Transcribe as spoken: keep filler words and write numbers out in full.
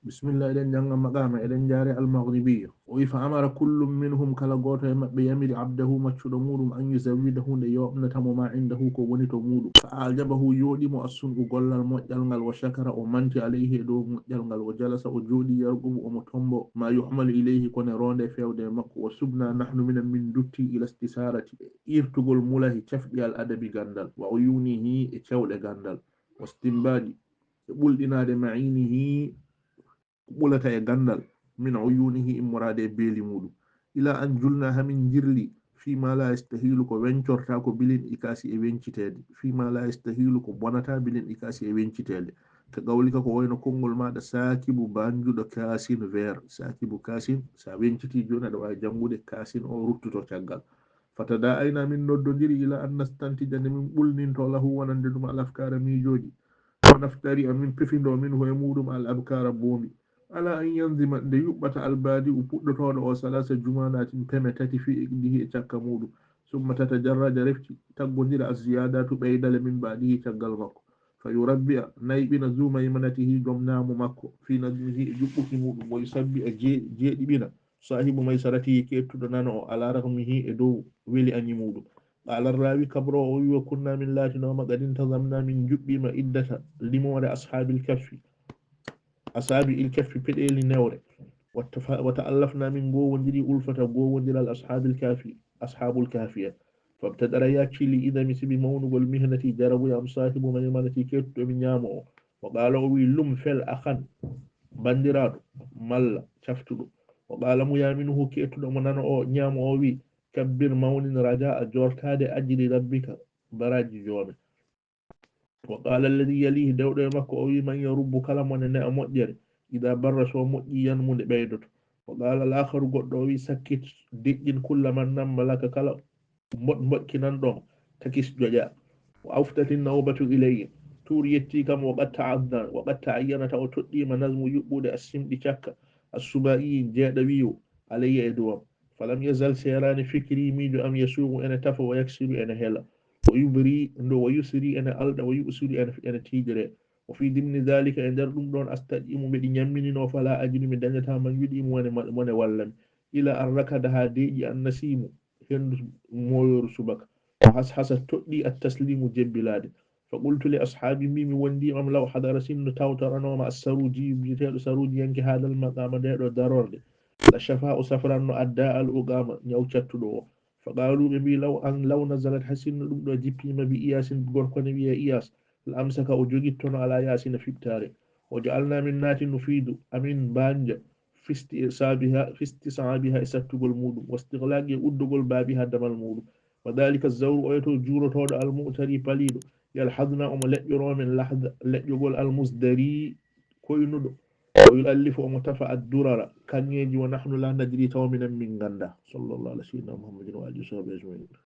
Bismillah, eɗen jannga maqama, eɗen jaare Al-Maghribi. O wi, "Fa amara kullum minhum," kala gooto e maɓɓe yamiri, "abdahu," maccuɗo muɗum, "an yuzawwidahu," nde yoɓnata mo, "ma indahu," ko woni to muɗum. "Fa ajabahu," yooɗi mo, "as-sun'u," gollal moƴƴal ngal, "wa shakara," o manti, "alayhi," e dow moƴƴal ngal, "wa jalasa," o jooɗi, "yarqubu," omo tombo, "ma yuhmalu ilayhi," ko ne ronde fewde e makko, "wa subna nahnu," minen min dutti, "ila istisarati," irtugol mulahi cafɗi al adabi gandal, "wa uyunihi," e cewɗe gandal, "wa istinbadi," e ɓulɗinaade, "ma'inihi," ko ɓulata e ganndal, "min uyunihi," immoraade e beeli muɗum, "ila an julna," hamin jirli, "fi ma la yastahilu," ko wencorta ko bilin ikasi e wenciteede, "fi ma la yastahilu," ko bonata bilin ikasi e wenciteede. "Ka qawlika," ko wayno konngol maɗa, "sakibu," banjuɗo, "kasin," verre, "sakibu kasin," sa wenciti jooni aɗa waawi janngude kasin o ruttuto caggal. "Fatada'ayna," min noddondiri, "ila an nastantija," nde min ɓulninto, "lahu," wonande ɗum, "al afkara," miijooji, "wa naftari'a," min pefindo, "minhu," e muɗum, "al abkara," boomi. "Ala an yanzima," nde yuɓɓata, "al badi'u," puɗɗotooɗo o, "salasa jumanatin," peme tati, "fi iqdihi," e cakka muɗum. "Summa tatajarraja," refti taggondira, "az-ziyadatu," ɓeydale, "min ba'dihi," caggal makko. "Fa yurabbi'a," nayɓina, "zu maymanatihi," jom naamu makko, "fi nazmihi," e juɓɓuki muɗum, "wa yusabbi'a," je-, jeeɗiɓina, "sahibu maysaratihi," keettuɗo nano o, "ala raghmihi," e dow weli añi muɗum. Qala rawi, kabro o wi, "Wa kunna," min laatinooma, "qad intazamna," min juɓɓiima, "iddata," limoore, "ashabil kaffi," "ashabi il kaffi," peɗeeli newre, "wa tafa-, wa ta'allafna," min gowondiri, "ulfata," gowondiral, "ashabil kafi," "ashabul kafi" en. "Fabtadara," yaccili, "idami," sibi mawnugol, "mihnati," jarabuya am, "sahibu maymanati," keettuɗo mi ñaamo o. "Wa qala," o wi, "Lum," fel, "akhan," banndiraaɗo, malla caftuɗo. "Wa qala," muyaminuhu, keettuɗo mo nano o, ñaamo o, wi, "Kabbir," mawnin, "raja'a," jortaade, "ajri rabbika," baraaji joome. "Wa qala alladhi yalihi," dewɗo e makko o wi, "Man yarubbu," kala mo ne ne'a moƴƴere, "idha barra," so moƴƴi, "yanmu," nde ɓeydoto. "Wa qala al-akharu," goɗɗo o wi, "Sakkit," deƴƴin, "kulla man namma laka," kala mboɗ-, mboɗkinanɗo mo, "takis," joƴa. "Wa aftatin nawbatu ilayya," tuur yetti kam, "wa qad ta'adna," wa qad ta'ayyana, taw toɗɗiima, "nazmu," yuɓɓude, "as-simɗi," cakka, "as-suba'i," jeeɗawiiwo, "alayya," e dow am. "Falam yazal," seeraani, "fikri," miijo am, "yasuuqu," ene tafa, "wa yaksiru," ene hela, "wa yubri," ndo, "wa yusri," ene alɗa, "wa yu'siru," ene, ene tiiɗire. "Wa fi dimni dhalika," e nder ɗum ɗoon, "astad'imu," mbeɗi ñammininoo, "fala ajidu," mi dañataa, "man yud'imu," mo ne, mo ne walla mi. "Ila an rakada," haa deeƴi, "an nasimu," henndu mooyooru subaka. "Wa hashasa," toɗɗi, "at-taslimu," jebbilaade. "Fa qultu li ashaabi," mbi mi wondiiɓe am, "law hadara," sinno tawtoranooma, "as-saruji," biyeteeɗo sarujiyanke, "hadal maqama," ndee ɗo darorde, "la shafa," o safranno, "adda al-uqama," ñaw cattuɗo o. "Fa qaalu," ɓe mbi, "law an, law nazalat," hay sinno ɗum ɗo jippiima, "bi Iyasin," gorko ne wiyee Iyas, "la amsaka," o jogittono, "ala Yasina," fiɓtaare. "Wa ja'alna," min naati, "nufidu," amin mbanja, "fisti saabiha, fisti saabiha," e sattugol muɗum, "wa istiqlaqi," e uddugol, "baabiha," damal muɗum. "Wa dhalika zawru," oyo to juurotooɗo, "al-mu'tari," paliiɗo, "yalhadna," omo leƴƴoroo min, "lahda," leƴƴogol, "al-muzdari," koynuɗo, "wa yu'allifu," omo tafa, "ad-durara," kaŋŋeeji, "wa nahnu la nadri," taw minen min ngannda. Sallallahu ala sayyidina Muhammadin wa alihi wa sahbihi ajma'in.